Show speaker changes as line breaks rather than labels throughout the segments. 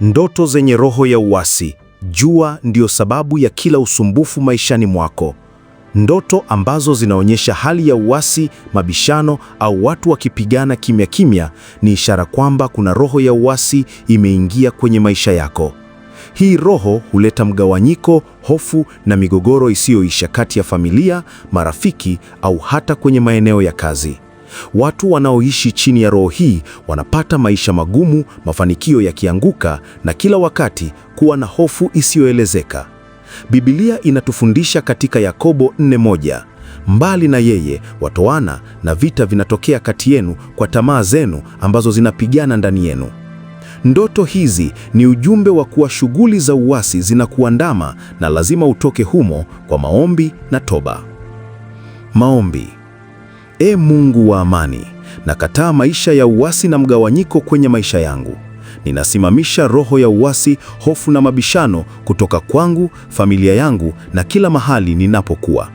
Ndoto zenye roho ya uasi, jua ndiyo sababu ya kila usumbufu maishani mwako. Ndoto ambazo zinaonyesha hali ya uasi, mabishano au watu wakipigana kimya kimya ni ishara kwamba kuna roho ya uasi imeingia kwenye maisha yako. Hii roho huleta mgawanyiko, hofu na migogoro isiyoisha kati ya familia, marafiki au hata kwenye maeneo ya kazi. Watu wanaoishi chini ya roho hii wanapata maisha magumu, mafanikio yakianguka na kila wakati kuwa na hofu isiyoelezeka. Biblia inatufundisha katika Yakobo 4:1, mbali na yeye watoana na vita vinatokea kati yenu kwa tamaa zenu ambazo zinapigana ndani yenu. Ndoto hizi ni ujumbe wa kuwa shughuli za uasi zinakuandama na lazima utoke humo kwa maombi na toba. Maombi. E Mungu wa amani, nakataa maisha ya uasi na mgawanyiko kwenye maisha yangu. Ninasimamisha roho ya uasi, hofu na mabishano kutoka kwangu, familia yangu na kila mahali ninapokuwa.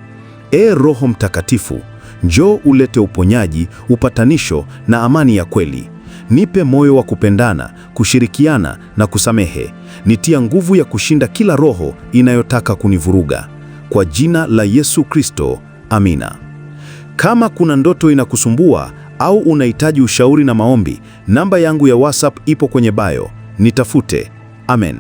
E Roho Mtakatifu, njoo ulete uponyaji, upatanisho na amani ya kweli. Nipe moyo wa kupendana, kushirikiana na kusamehe. Nitia nguvu ya kushinda kila roho inayotaka kunivuruga. Kwa jina la Yesu Kristo, amina. Kama kuna ndoto inakusumbua au unahitaji ushauri na maombi, namba yangu ya WhatsApp ipo kwenye bio. Nitafute. Amen.